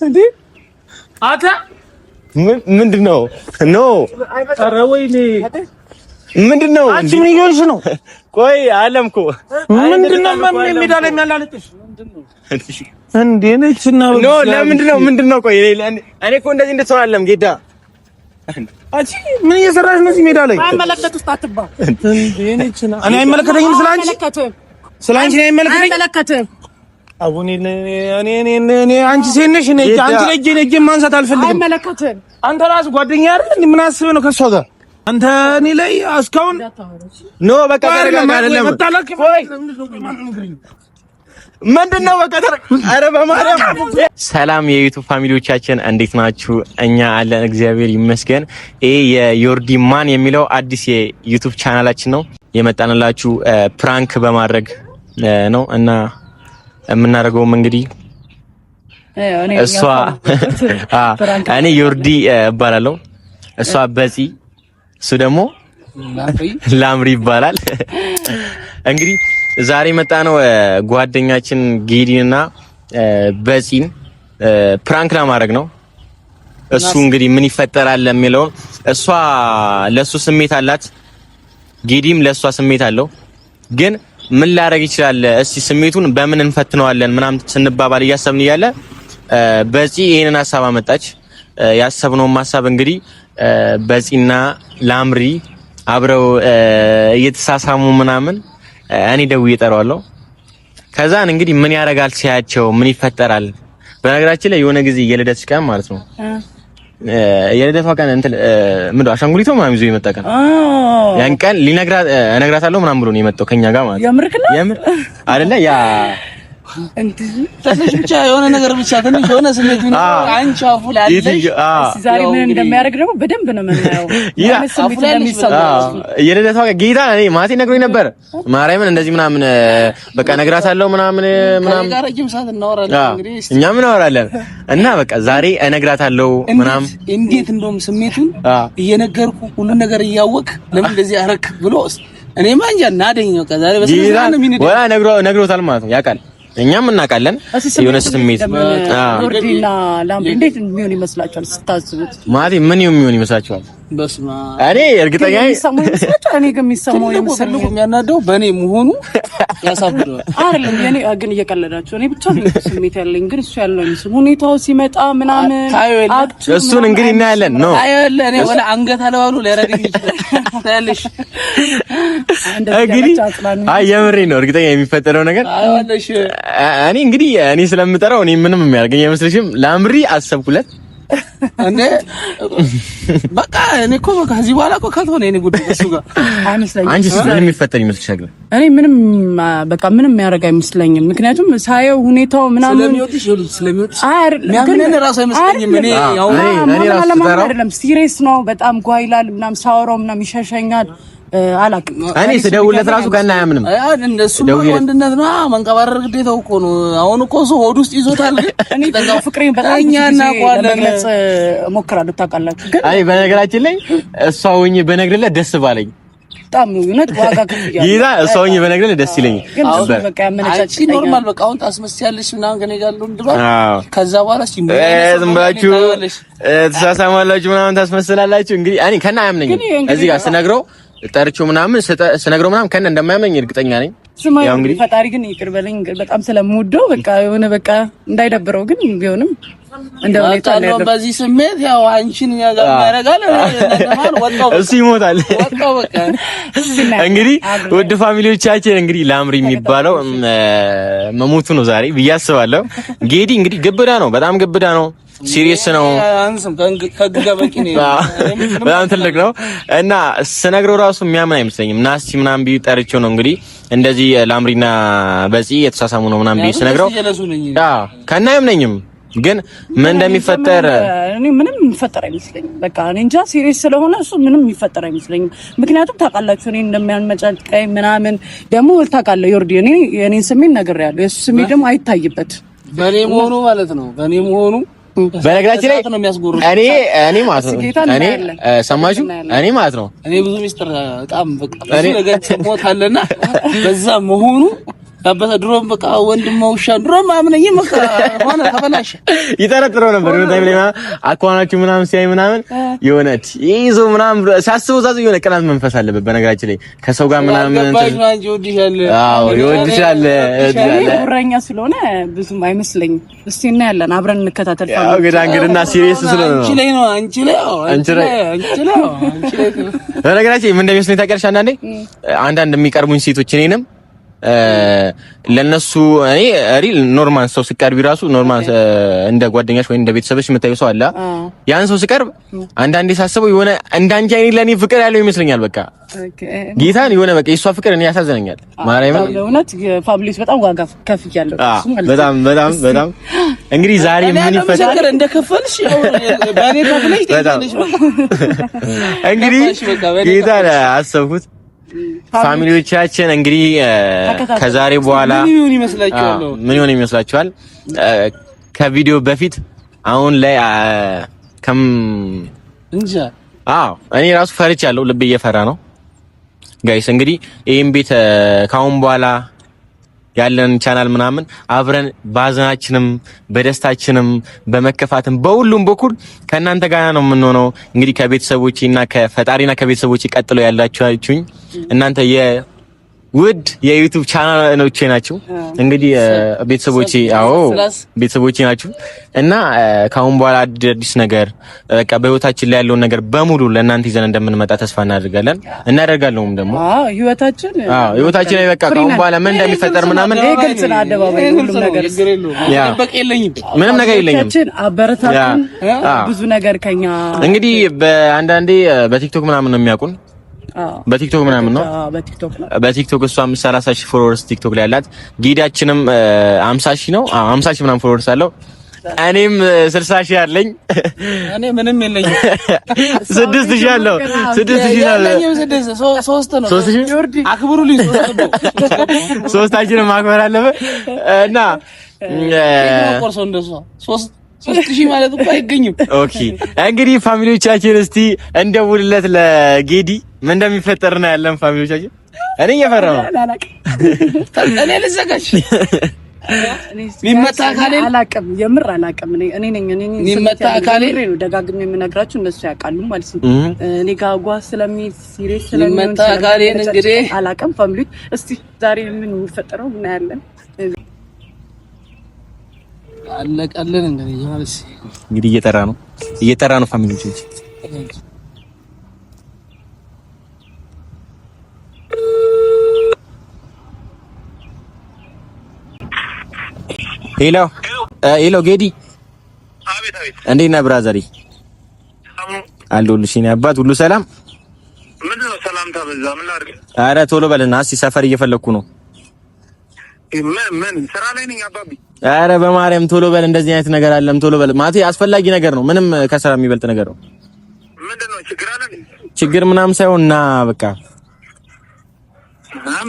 እንዴ አታ ምንድን ነው? No ኧረ ወይኔ ምንድን ነው? አንቺ ምን እየሆንሽ ነው? ቆይ አለም እኮ ምንድን ነው ሜዳ ላይ የሚያላለጥሽ እንዴ? ነች እና No ለምንድን ነው ምንድን ነው? ቆይ እኔ እኮ እንደዚህ እንድትሆን አለም ጌዳ አንቺ ምን እየሰራሽ ነው እዚህ ሜዳ ላይ? አይመለከት ውስጥ አትባ እንዴ ነች እና እኔ አይመለከተኝም። ስለ አንቺ ስለ አንቺ እኔ አይመለከተኝም። አይመለከትም። አሁን እኔ እኔ እኔ አንቺ ሴት ነሽ። እኔ አንቺ ላይ እጄን እጄን ማንሳት አልፈልግም። አይመለከትም። አንተ ራስህ ጓደኛ አይደል? ምን አስበህ ነው ከእሷ ጋር አንተ እኔ ላይ እስካሁን No በቃ ተረጋጋ። አይደለም ምንድን ነው በቃ ኧረ በማርያም። ሰላም የ YouTube family ዎቻችን እንዴት ናችሁ? እኛ አለን እግዚአብሔር ይመስገን። ይሄ የዮርዲ ማን የሚለው አዲስ የ YouTube ቻናላችን ነው። የመጣንላችሁ prank በማድረግ ነው እና የምናደርገውም እንግዲህ እሷ እኔ ዮርዲ እባላለሁ፣ እሷ በፂ፣ እሱ ደግሞ ላምሪ ይባላል። እንግዲህ ዛሬ መጣ ነው ጓደኛችን ጌዲንና በፂን prank ለማድረግ ነው። እሱ እንግዲህ ምን ይፈጠራል የሚለውን እሷ ለሱ ስሜት አላት፣ ጌዲም ለእሷ ስሜት አለው። ግን ምን ላደርግ ይችላል፣ እስቲ ስሜቱን በምን እንፈትነዋለን ምናምን ስንባባል እያሰብን እያለ በፂ ይሄንን ሀሳብ አመጣች። ያሰብነውም ሀሳብ እንግዲህ በፂና ላምሪ አብረው እየተሳሳሙ ምናምን እኔ ደውዬ እጠራዋለሁ። ከዛን እንግዲህ ምን ያደርጋል ሲያቸው ምን ይፈጠራል። በነገራችን ላይ የሆነ ጊዜ የልደት ቀን ማለት ነው የልደቷ ቀን እንትን ምንድን አሻንጉሊቶ ምናምን ይዞ የመጣ ቀን ያን ቀን ሊነግራት እነግራታለሁ ምናምን ብሎ ነው የመጣው ከኛ ጋር ማለት ነው። የምር አይደለ ያ ትንሽ ብቻ የሆነ ነገር ብቻ ትንሽ የሆነ ስሜት ቢኖር አንቺ አፉ ላይ አለሽ። ዛሬ ምን እንደሚያደርግ ደግሞ በደንብ ነው የምናየው። ስሜት እንደሚሰማው የልደቷ ጌታ እኔ ማለቴ ነግሮኝ ነበር። ማርያምን እንደዚህ ምናምን በቃ እነግራታለሁ ምናምን ምናምን ጋር ረጅም ሰዓት እናወራለን። እንግዲህ እኛም እናወራለን እና በቃ ዛሬ እነግራታለሁ ምናምን እንዴት እንደውም ስሜቱን እየነገርኩ ሁሉን ነገር እያወቅ ለምን እንደዚህ አረክ ብሎ እኔማ እንጃ ናደኝ። በቃ ዛሬ በስነ ወላ ነግሮታል ማለት ነው ያውቃል። እኛም እናውቃለን። የሆነ ስሜት ዮርዲና ላምሪ እንዴት የሚሆን ይመስላችኋል ስታስቡት? ማለት ምን የሚሆን ይመስላችኋል? በስመ አብ እኔ እርግጠኛ ነኝ። እኔ ግን የሚሰማው ትልቁ የሚያናደው በእኔ መሆኑ ያሳብደዋል። አይደለም የኔ ግን እየቀለዳችሁ እኔ ብቻ ነው ስሜት ያለኝ፣ ግን እሱ ያለው አይመስልም። ሁኔታው ሲመጣ ምናምን እሱን እንግዲህ እናያለን ነው ታየው እኔ ወላ አንገት አለባብሎ ሊያደርገኝ ይችላል። ታያለሽ እንግዲህ አይ የምሬ ነው። እርግጠኛ የሚፈጠረው ነገር እኔ እንግዲህ እኔ ስለምጠራው እኔ ምንም የሚያደርገኝ አይመስልሽም። ላምሪ አሰብኩለት እንዴ በቃ እኔ እኮ በቃ ከዚህ በኋላ እኮ ካልሆነ የእኔ ጉዳይ እሱ ጋር አይመስለኝም። አንቺስ ምን የሚፈጠር ይመስልሻል? እኔ ምንም በቃ ምንም የሚያደርግ አይመስለኝም። ምክንያቱም ሳየው ሁኔታው ምናምን ስለሚወድሽ ስለሚወድሽ የሚያምነን እራሱ አይመስለኝም። እኔ ያው እኔ ራሱ አይደለም serious ነው በጣም ጓ ይላል ምናምን ሳወራው ምናምን ይሸሸኛል። አላውቅም። እኔ ስደውልለት ራሱ ገና አያምንም። እሱ ወንድነት ነው መንቀባረር ግዴታው እኮ ነው። አሁን እኮ እሱ ሆድ ውስጥ ይዞታል። ግን እኔ ፍቅሬን በጣም እኛ እናውቀዋለን። ለመግለጽ እሞክራለሁ ታውቃላችሁ። ግን አይ በነገራችን ላይ እሷ ሆኜ በነግርለት ደስ ባለኝ በጣም እውነት ዋጋ ከፍያለሁ። ይዛ እሷ ሆኜ በነግርለት ደስ ይለኛል ግን እሱ በቃ ያመነጫጭቀኛል። normal በቃ አሁን ታስመስያለሽ ምናምን ከእኔ ጋር ያለውን ድባብ ከዛ በኋላ እስኪ ዝም ብላችሁ ትሳሳማላችሁ ምናምን ታስመስላላችሁ። እንግዲህ እኔ ከና አያምነኝም እዚህ ጋር ስነግረው ጠርቼው ምናምን ስነግረው ምናምን ከነ እንደማያመኝ እርግጠኛ ነኝ። ያው እንግዲህ ፈጣሪ ግን ይቅር በለኝ በጣም ስለምወደው በቃ የሆነ በቃ እንዳይደብረው ግን ቢሆንም እንደው በዚህ ስሜት ያው አንቺን ያደርጋል እሱ ይሞታል። እንግዲህ ውድ family ዎቻችን እንግዲህ ላምሪ የሚባለው መሞቱ ነው ዛሬ ብዬ አስባለሁ። ጌዲ እንግዲህ ግብዳ ነው፣ በጣም ግብዳ ነው። serious ነው፣ በጣም ትልቅ ነው እና ስነግረው ራሱ የሚያምን አይመስለኝም። ናስቲ ምናምን ብዬ ጠርቼው ነው እንግዲህ እንደዚህ ላምሪና በፂ የተሳሳሙ ነው ምናምን ብዬ ስነግረው ከና አያምነኝም። ግን ምን እንደሚፈጠር እኔ ምንም የሚፈጠር አይመስለኝም። በቃ እኔ እንጃ serious ስለሆነ እሱ ምንም የሚፈጠር አይመስለኝም። ምክንያቱም ታውቃላችሁ እኔ እንደሚያመጫጭቀኝ ምናምን ደግሞ ታውቃለህ ዮርዲ፣ እኔ የእኔን ስሜት ነግሬሃለሁ። የእሱ ስሜት ደግሞ አይታይበት በእኔ መሆኑ ማለት ነው በእኔ መሆኑ በነገራችን ላይ እኔ እኔ ማለት ነው እኔ ሰማችሁ፣ እኔ ማለት ነው እኔ ብዙ ሚስጥር በጣም በቃ ብዙ ነገር ሞታለና በዛ መሆኑ አበሰ ድሮም በቃ ወንድም ውሻ ድሮም አምነኝ በቃ ሆነ ተበላሸ። ይጠረጥረው ነበር የሆነ time ላይ አኳናችሁ ምናምን ሲያይ ምናምን የሆነ ይዞ ምናምን ሳስበው ዛዝ የሆነ ቅናት መንፈስ አለበት። በነገራችን ላይ ከሰው ጋር ምናምን አዎ ይወድሻል። ጉረኛ ስለሆነ ብዙም አይመስለኝም። እስቲ እናያለን፣ አብረን እንከታተል። ያው እንግዲህ እና serious ስለሆነ ነው አንቺ ላይ ነው አንቺ ላይ አንቺ ላይ አንቺ ላይ አንቺ ላይ። በነገራችን ምን እንደሚመስለኝ ታውቂያለሽ? አንዳንዴ አንዳንድ የሚቀርቡኝ ሴቶች እኔንም ለነሱ እኔ real normal ሰው ስቀርቢ ራሱ normal እንደ ጓደኛሽ ወይ እንደ ቤተሰብሽ የምታዩ ሰው አለ። ያን ሰው ስቀርብ አንዳንዴ ሳስበው የሆነ እንዳንቺ አይነት ለኔ ፍቅር ያለው ይመስለኛል። በቃ ጌታን የሆነ በቃ የሷ ፍቅር እኔ ያሳዝነኛል። ማርያምን እውነት family ዎች በጣም ዋጋ ከፍያለሁ። በጣም በጣም በጣም እንግዲህ ዛሬ ምን ይፈጠር እንደከፈልሽ በእኔ ከፍለሽ ትይዛለሽ። እንግዲህ ጌታን አሰብኩት። family ዎቻችን እንግዲህ ከዛሬ በኋላ ምን ይሆን ይመስላችኋል? ምን ይሆን ይመስላችኋል? ከቪዲዮ በፊት አሁን ላይ ከም እንጃ። አዎ እኔ ራሱ ፈርቻለሁ። ልብ እየፈራ ነው guys። እንግዲህ ይሄን ቤት ካሁን በኋላ ያለን ቻናል ምናምን አብረን በሀዘናችንም በደስታችንም በመከፋትም በሁሉም በኩል ከእናንተ ጋር ነው የምንሆነው። እንግዲህ ከቤተሰቦቼና ከፈጣሪና ከቤተሰቦቼ ቀጥሎ ያላችሁኝ እናንተ የውድ የ YouTube ቻናሎቼ ናችሁ። እንግዲህ ቤተሰቦቼ፣ አዎ ቤተሰቦቼ ናችሁ እና ከአሁን በኋላ አዲስ ነገር በቃ በህይወታችን ላይ ያለውን ነገር በሙሉ ለእናንተ ይዘን እንደምንመጣ ተስፋ እናደርጋለን እናደርጋለሁም ደግሞ አዎ ህይወታችን አዎ ህይወታችን ላይ በቃ ከአሁን በኋላ ምን እንደሚፈጠር ምናምን ይሄ ግልጽ ነው። አደባባይ ሁሉም ነገር ምንም ነገር የለኝም። አበረታቱን። ብዙ ነገር ከኛ እንግዲህ በአንዳንዴ በ TikTok ምናምን ነው የሚያውቁን በ TikTok ምናምን ነው በ TikTok እሷም 30 ሺህ followers TikTok ላይ አላት። ጌዳችንም 50 ሺህ ነው 50 ሺህ ምናምን followers አለው። እኔም 60 ሺህ አለኝ። እኔ ምንም የለኝም። 6 ሺህ አለው። 6 ሺህ አለው። ሶስት ነው። አክብሩልኝ። ሶስታችንም ማክበር አለብን እና ቆርሶ እንደሷ 3000 ማለት እኮ አይገኝም። okay እንግዲህ family ዎቻችን እስቲ እንደውልለት ለጌዲ ምን እንደሚፈጠር ነው ያለን። family ዎቻችን እኔ እየፈራሁ ነው። እኔ ልዘጋጅ። የሚመታ አካሌ አላውቅም፣ የምር አላውቅም። እኔ ነኝ እኔ የሚመታ አካሌ ነው ደጋግሜ የምነግራችሁ እነሱ ያውቃሉ ማለት ነው። እኔ ጋር ጓ ስለሚል serious ስለሚሆን የሚመታ አካሌን እንግዲህ አላውቅም። family እስቲ ዛሬ ምን የሚፈጠረው እናያለን። አለቀልን። እንግዲህ ማለት እንግዲህ እየጠራ ነው እየጠራ ነው family ዎች hello hello፣ ጌዲ እንዴት ነህ brother ዬ? አለሁልሽ የእኔ አባት፣ ሁሉ ሰላም? ኧረ ቶሎ በልና እስኪ ሰፈር እየፈለኩ ነው። ምን ስራ ላይ ነኝ አባቢ። ኧረ በማርያም ቶሎ በል፣ እንደዚህ አይነት ነገር አለም። ቶሎ በል ማለት አስፈላጊ ነገር ነው። ምንም ከስራ የሚበልጥ ነገር ነው። ምንድን ነው ችግር አለ? ችግር ምናምን ሳይሆን ና በቃ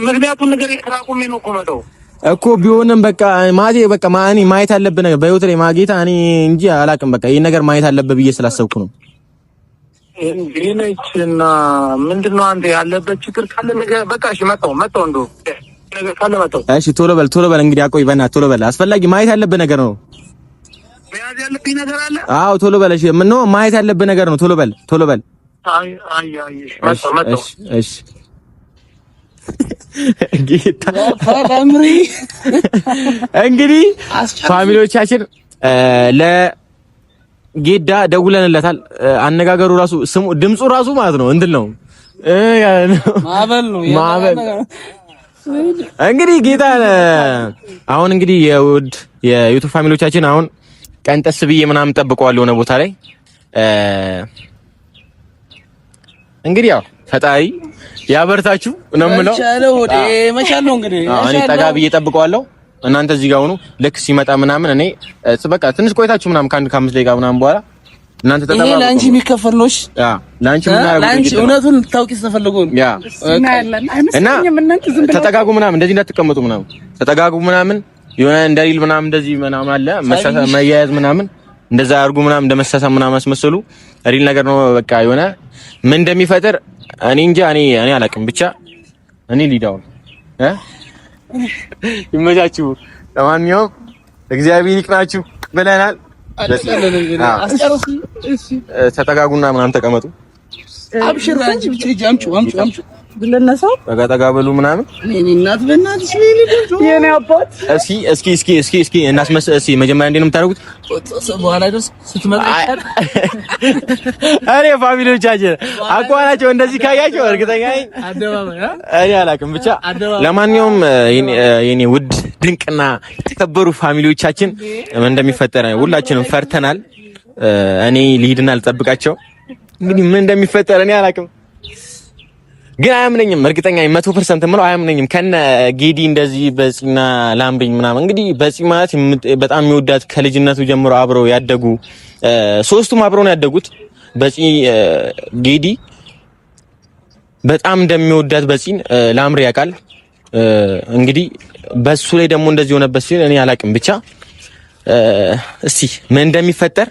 ምክንያቱም ነገር ስራ አቁሜ ነው እኮ መተው እኮ ቢሆንም በቃ ማለቴ በቃ እኔ ማየት አለብህ ነገር በህይወት ላይ ማጌታ እኔ እንጂ አላውቅም። በቃ ይሄን ነገር ማየት አለብህ ብዬ ስላሰብኩ ነው። እና ምንድን ነው አንተ ያለበት ችግር ካለ ነገር በቃ እሺ፣ መጣሁ መጣሁ እንደው ነገር ካለ መጣሁ። እሺ ቶሎ በል ቶሎ በል እንግዲህ አቆይ፣ በእናትህ ቶሎ በል። አስፈላጊ ማየት ያለብህ ነገር ነው። መያዝ ያለብኝ ነገር አለ። አዎ ቶሎ በል። እሺ ምን ነው ማየት ያለብህ ነገር ነው። ቶሎ በል ቶሎ በል። አይ አይ አይ መጣሁ መጣሁ። እሺ ጌታ እንግዲህ family ዎቻችን ለጌዳ ደውለንለታል። አነጋገሩ ራሱ ስሙ ድምፁ ራሱ ማለት ነው እንትን ነው ማዕበል ነው ማዕበል። እንግዲህ ጌታ አሁን እንግዲህ የውድ የ YouTube family ዎቻችን አሁን ቀንጠስ ብዬ ምናምን ጠብቀዋለሁ የሆነ ቦታ ላይ እንግዲህ ያው ፈጣሪ ያበርታችሁ ነው የምለው። መቻል ነው እንግዲህ እኔ ጠጋ ብዬ ጠብቀዋለሁ። እናንተ እዚህ ጋር ሁኑ። ልክ ሲመጣ ምናምን እኔ በቃ ትንሽ ቆይታችሁ ምናምን ከአንድ ከአምስት ደቂቃ ምናምን በኋላ እናንተ ተጠባ። ይሄ ለአንቺ የሚከፈል ነው። እሺ ለአንቺ ምን አደረጉ? ለአንቺ እውነቱን ታውቂ ስለፈለጉ ነው። ያ እና ተጠጋጉ ምናምን እንደዚህ እንዳትቀመጡ ምናምን ተጠጋጉ ምናምን የሆነ እንደ real ምናምን እንደዚህ ምናምን አለ መያያዝ ምናምን እንደዛ አድርጉ ምናምን እንደመሳሳም ምናምን አስመሰሉ። real ነገር ነው። በቃ የሆነ ምን እንደሚፈጥር እኔ እንጃ፣ እኔ አላውቅም። ብቻ እኔ ሊዳው ይመቻችሁ። ለማንኛውም እግዚአብሔር ይቅናችሁ ብለናል። ተጠጋጉና ምናምን ተቀመጡ። አብሽር አንቺ ብቻ ሂጂ፣ አምጪው አምጪው አምጪው ብለነሰው ጠጋ ጠጋ በሉ ምናምን። እኔ እናት በእናትሽ የኔ አባት። እስኪ እስኪ እስኪ እስኪ እስኪ እናስመስ እስኪ መጀመሪያ እንዴት ነው የምታደርጉት? በኋላ ደርስ ስትመጣ እኔ family ዎቻችን አቋራቸው እንደዚህ ካያቸው እርግጠኛ ነኝ እኔ አላውቅም። ብቻ ለማንኛውም የኔ ውድ ድንቅና የተከበሩ family ዎቻችን ምን እንደሚፈጠር ሁላችንም ፈርተናል። እኔ ልሂድና ልጠብቃቸው። እንግዲህ ምን እንደሚፈጠር እኔ አላውቅም፣ ግን አያምነኝም። እርግጠኛ ነኝ 100% የምለው አያምነኝም። ከነ ጌዲ እንደዚህ በፂና ላምሪኝ ምናምን እንግዲህ በፂ ማለት በጣም የሚወዳት ከልጅነቱ ጀምሮ አብረው ያደጉ ሶስቱም አብረው ነው ያደጉት። በፂ ጌዲ በጣም እንደሚወዳት በፂን ላምሪ ያውቃል። እንግዲህ በሱ ላይ ደግሞ እንደዚህ ሆነበት ሲል እኔ አላውቅም። ብቻ እስቲ ምን እንደሚፈጠር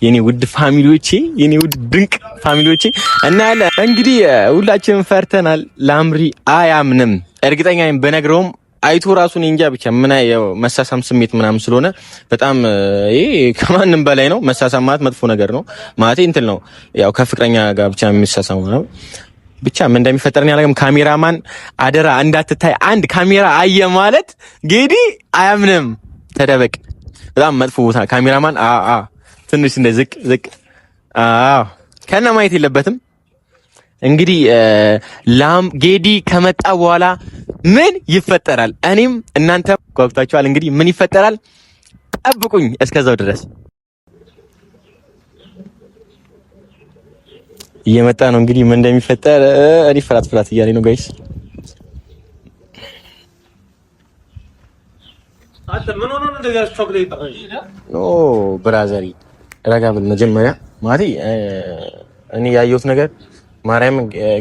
የኔ ውድ family ዎቼ፣ የኔ ውድ ድንቅ family ዎቼ እና ያለ እንግዲህ ሁላችንም ፈርተናል። ላምሪ አያምንም፣ እርግጠኛ ነኝ። በነግረውም አይቶ ራሱን እንጃ ብቻ ምን ያው መሳሳም ስሜት ምናምን ስለሆነ በጣም ይሄ ከማንም በላይ ነው። መሳሳም ማለት መጥፎ ነገር ነው ማለት እንትን ነው ያው ከፍቅረኛ ጋር ብቻ የሚሳሳሙ ነው። ብቻ ምን እንደሚፈጠር እኔ አላውቅም። ካሜራማን አደራ እንዳትታይ። አንድ ካሜራ አየ ማለት ጌዲ አያምንም። ተደበቅ። በጣም መጥፎ ቦታ ካሜራማን አ አ ትንሽ እንደ ዝቅ ዝቅ አዎ፣ ከነ ማየት የለበትም። እንግዲህ ላም ጌዲ ከመጣ በኋላ ምን ይፈጠራል? እኔም እናንተ ጓጉታችኋል። እንግዲህ ምን ይፈጠራል? ጠብቁኝ። እስከዛው ድረስ እየመጣ ነው። እንግዲህ ምን እንደሚፈጠር እኔ ፍራት ፍራት እያለኝ ነው guys። አንተ ምን ሆኖ ነው እንደዚህ አስቸኩለህ የጠራኸኝ? No brother ኢ ረጋ ብል መጀመሪያ ማለት እኔ ያየሁት ነገር ማርያም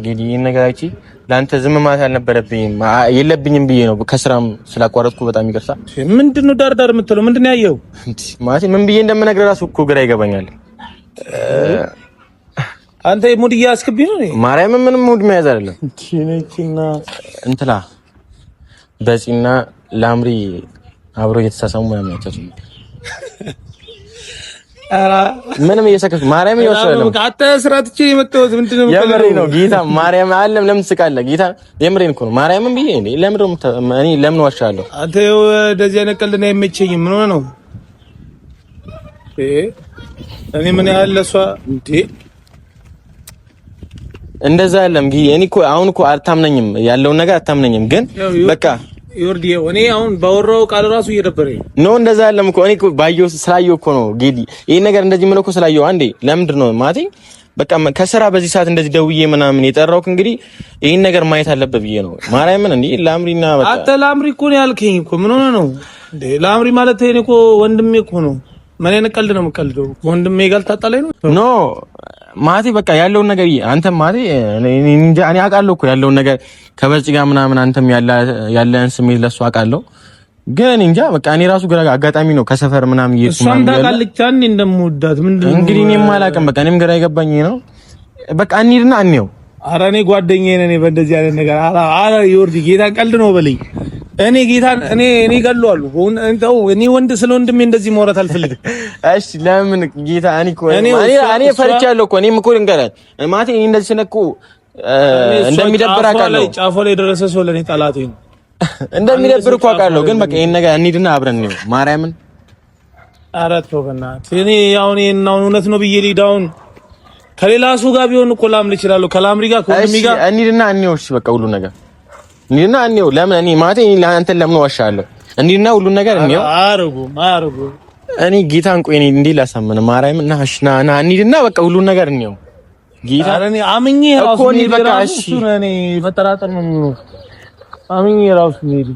ጌዲ ይህን ነገር አይቼ ለአንተ ዝም ማለት አልነበረብኝም የለብኝም ብዬ ነው። ከስራም ስላቋረጥኩ በጣም ይቅርታ። ምንድን ነው ዳር ዳር የምትለው? ምንድን ነው ያየኸው? ማለት ምን ብዬ እንደምነግርህ እራሱ እኮ ግራ ይገባኛል። አንተ mood እያስክብኝ ነው። ማርያም ምንም mood መያዝ አይደለም። እንትና በፂና ላምሪ አብሮ እየተሳሳሙ ምናምን ያቻቸው ምንም እየሰከስኩ ማርያም እየወሰደለም። አንተ ስራ ትቼ የመጣሁት ምንድን ነው? የምሬን ነው ጌታ ማርያም አለም። ለምን ትስቃለህ? ጌታ የምሬን እኮ ነው። ማርያምን ብዬ እንዴ ለምን እኔ ለምን ዋሻለሁ? አንተ እንደዚህ አይነት ቀልድ ነው አይመቸኝም። ምን ሆነህ ነው? እኔ ምን ያህል ለእሷ እንዴ እንደዛ አይደለም። እኔ እኮ አሁን እኮ አታምነኝም፣ ያለውን ነገር አታምነኝም። ግን በቃ ዮርዲ እኔ አሁን ባወራው ቃል ራሱ እየደበረኝ ነው። እንደዛ አይደለም እኮ እኔ እኮ ባየው ስላየው እኮ ነው ጌዲ ይሄን ነገር እንደዚህ ምን እኮ ስላየው አንዴ ለምንድን ነው ማለቴ በቃ ከስራ በዚህ ሰዓት እንደዚህ ደውዬ ምናምን የጠራውክ እንግዲህ ይሄን ነገር ማየት አለበት ብዬ ነው። ማርያምን እንዴ ላምሪና በቃ አንተ ላምሪ እኮ ነው ያልከኝ እኮ ምን ሆነህ ነው እንዴ? ላምሪ ማለት እኔ እኮ ወንድሜ እኮ ነው። ምን አይነት ቀልድ ነው የምቀልደው? ወንድሜ ጋር ልታጣላኝ ነው? No ማለቴ በቃ ያለውን ነገር አንተም ማለቴ እንጃ እኔ አውቃለሁ እኮ ያለውን ነገር ከበጽ ጋር ምናምን አንተም ያለህን ስሜት ለሱ አውቃለሁ። ግን እንጃ በቃ እኔ ራሱ ግራ አጋጣሚ ነው ከሰፈር ምናምን እየሄድኩ እሷም ታውቃለች እኔ እንደምወዳት ምንድን ነው እንግዲህ እኔም አላውቅም። በቃ እኔም ግራ የገባኝ ነው። በቃ እንሂድና እንየው። ኧረ እኔ ጓደኛዬ ነኝ በእንደዚህ አይነት ነገር ኧረ ዮርዲ ጌታ ቀልድ ነው በለኝ። እኔ ጌታን እኔ እኔ እገለዋለሁ። እንተው እኔ ወንድ ስለ ወንድሜ እንደዚህ ማውራት አልፈልግም። እሺ ለምን ጌታ እኔ እኮ እኔ ፈርቻለሁ እኮ እኔም እኮ ልንገርህ ማለት እኔ እንደዚህ ስነኩ እንደሚደብር አውቃለሁ። ጫፎ ላይ የደረሰ ሰው ለእኔ ጠላቴ ነው። እንደሚደብር እኮ አውቃለሁ። ግን በቃ ይሄን ነገር እንሂድና አብረን ነው ማርያምን። ኧረ ተው በእናትህ። እኔ አሁን ይሄን አሁን እውነት ነው ብዬ ልሂድ አሁን ከሌላ ሰው ጋር ቢሆን እኮ ላምል እችላለሁ። ከላምሪ ጋር ከወንድሜ ጋር እንሂድና እንየው። እሺ በቃ ሁሉ ነገር እንሂድና እንየው። ለምን እኔ ማለት እኔ ለአንተን ለምን ዋሻለሁ? እንሂድና ሁሉን ነገር እንየው። አያረጉም አያረጉም። እኔ ጌታን ቆይ እኔ እንዴ ላሳምን ማርያም ና እሺ ና ና እንሂድና በቃ ሁሉን ነገር እንየው። ጌታ እኔ አምኜ ራሱ በቃ እሺ እኔ መጠራጠር ነው የሚሆነው። አምኜ ራሱ እንሂድ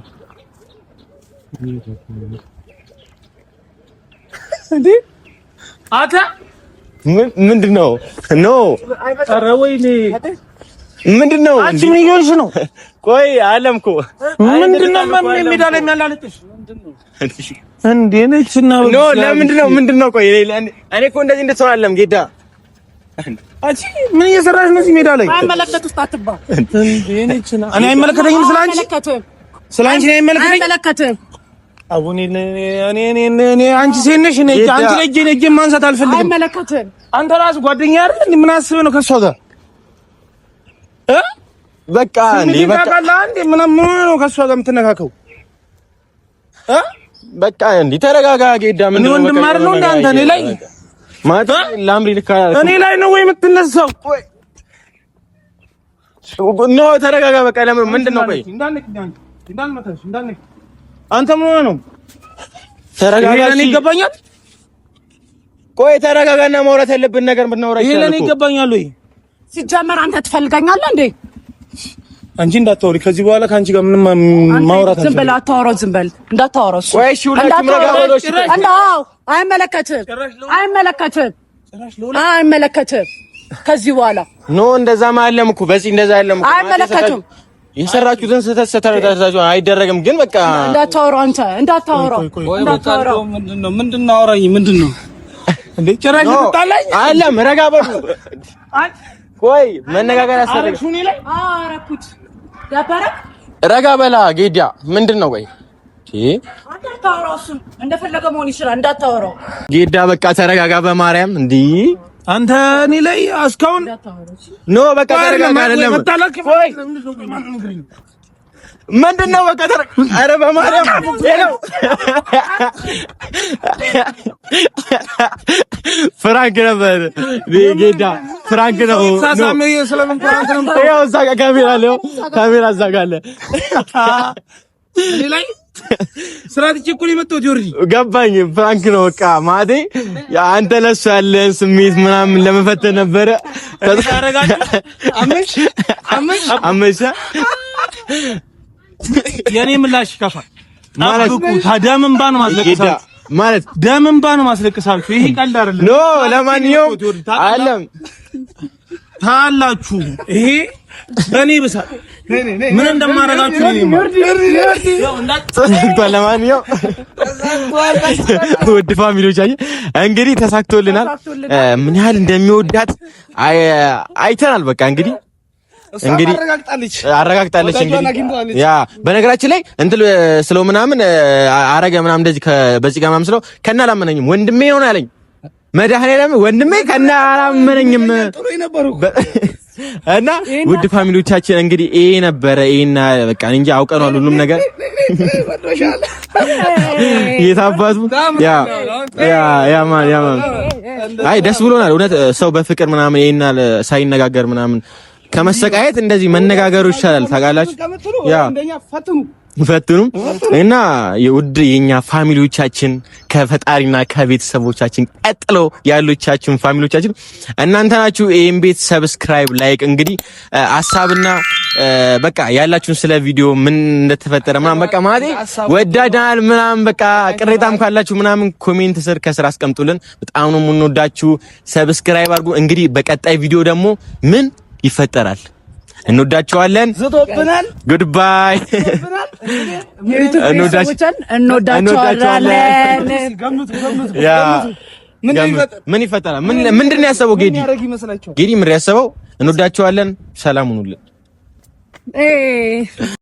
እንዴ አታ ምንድን ነው? No ኧረ ወይኔ ምንድን ነው? አንቺ ምን እየሆንሽ ነው? ቆይ አለም እኮ ምንድን ነው ሜዳ ላይ የሚያላለጥሽ እንዴ? ነች እና No ለምንድን ነው ምንድን ነው? ቆይ እኔ እኮ እንደዚህ እንድትሆን አለም ጌታ አንቺ ምን እየሰራሽ ነው እዚህ ሜዳ ላይ? አይመለከት ውስጥ አትባ እንዴ ነች እና እኔ አይመለከተኝም ስለ አንቺ ስለ አንቺ ነው አይመለከትም። አቡኔ እኔ እኔ እኔ አንቺ ሴት ነሽ። እኔ አንቺ ላይ እጄን እጄን ማንሳት አልፈልግም። አይመለከትም። አንተ ራስህ ጓደኛ አይደል? ምን አስበህ ነው ከእሷ ጋር እ በቃ እንዴ በቃ እንዴ ምን ነው ከእሷ ጋር የምትነካከው እ በቃ እንዴ ተረጋጋ። ጌዳ ምን ነው ወንድም አይደል ነው እንደ አንተ እኔ ላይ ማለት ላምሪ ልካ እኔ ላይ ነው ወይ የምትነሳው? No ተረጋጋ። በቃ ለምን ምንድን ነው? ቆይ አንተ ምን ሆነህ ነው? ተረጋጋ። ይሄ ለእኔ ይገባኛል። ቆይ ተረጋጋና ማውራት ያለብን ነገር ብናወራ ይሄ ይሻላል ለእኔ እኮ። ይገባኛል ወይ? ሲጀመር አንተ ትፈልገኛለህ እንዴ? አንቺ እንዳታወሪ ከዚህ በኋላ ከአንቺ ጋር ምንም ማውራት ዝም በል አታወራው። ዝም በል እንዳታወራው። እሱ ቆይ እሺ፣ ሁላችሁም ረጋ በሉ። እሺ፣ ቆይ። እንዳው አይመለከትም፣ አይመለከትም፣ አይመለከትም። ከዚህ በኋላ No እንደዛ አይደለም እኮ በዚህ እንደዛ አይደለም እኮ። አይመለከቱም። የሰራችሁትን ስህተት ስህተት አይደረግም፣ ግን በቃ እንዳታወራው፣ አንተ እንዳታወራው፣ እንዳታወራው። ምንድነው ምንድነው? አውራኝ ምንድነው እንዴ? ጭራሽ ልትጣላኝ አይደለም። ረጋ በሉ። ቆይ መነጋገር ያስፈልጋል። አረግሽው እኔ ላይ አረኩት ደበረክ። ረጋ በላ ጌዳ፣ ምንድን ነው? ቆይ አንተ አታወራው። እሱን እንደፈለገ መሆን ይችላል። እንዳታወራው ጌዳ፣ በቃ ተረጋጋ። በማርያም እንዲህ አንተ እኔ ላይ እስካሁን No በቃ ተረጋጋ። አይደለም መጣላት ምንድን ነው? በቃ ተረጋ። ኧረ በማርያም hello፣ prank ነበር ጌዳ፣ prank ነው። ሳሳም ስለምን prank ነው? ይኸው እዛ ጋር ካሜራ አለ፣ ይኸው ካሜራ እዛ ጋር አለ። እኔ ላይ ስራ ትቼ እኮ ነው የመጣሁት። ዮርዲ ገባኝ። prank ነው በቃ ማለቴ አንተ ለእሱ ያለህን ስሜት ምናምን ለመፈተን ነበረ። አመሽ አመሽ አመሻ የኔ ምላሽ ይከፋል። ማለት ጠብቁ። ደም እንባ ነው ጌዳ ማስለቅሳችሁ፣ ማለት ደም እንባ ነው ማስለቅሳችሁ። ይሄ ቀልድ አይደለም። No ለማንኛውም አለም ታላችሁ ይሄ በእኔ ብሳል ምን እንደማደርጋችሁ ነው ተሳክቷል። ለማንኛውም ውድ family ዎቻችን እንግዲህ ተሳክቶልናል። ምን ያህል እንደሚወዳት አይተናል። በቃ እንግዲህ እንግዲህ አረጋግጣለች። እንግዲህ ያ በነገራችን ላይ እንትን ስለው ምናምን አረገ ምናምን እንደዚህ በዚህ ጋር ምናምን ስለው ከና አላመነኝም። ወንድሜ ነው ያለኝ መድኃኒዓለም ወንድሜ ከና አላመነኝም። እና ውድ family ዎቻችን እንግዲህ ይሄ ነበረ። ይሄና በቃ እንጂ አውቀናል ሁሉም ነገር የታባቱ yeah yeah yeah man yeah man አይ ደስ ብሎናል። እውነት ሰው በፍቅር ምናምን ይሄና ሳይነጋገር ምናምን ከመሰቃየት እንደዚህ መነጋገሩ ይሻላል። ታውቃላችሁ yeah ፈትኑ እና የውድ የኛ family ዎቻችን ከፈጣሪና ከቤተሰቦቻችን ቀጥሎ ያሉቻችን family ዎቻችን እናንተ ናችሁ። ይሄን ቤት subscribe፣ like እንግዲህ ሀሳብና በቃ ያላችሁን ስለ ቪዲዮ ምን እንደተፈጠረ ምናምን በቃ ማለት ወዳዳል ምናምን በቃ ቅሬታም ካላችሁ ምናምን comment ስር ከስር አስቀምጡልን። በጣም ነው የምንወዳችሁ። subscribe አድርጉ። እንግዲህ በቀጣይ ቪዲዮ ደግሞ ምን ይፈጠራል? እንወዳችኋለን። ዝቶብናል። Goodbye። እንወዳቸዋለን። ምን ይፈጠራል? ምንድን ነው ያሰበው? ጌዲ ጌዲ ምን ያሰበው? እንወዳችኋለን። ሰላም ሁኑልን።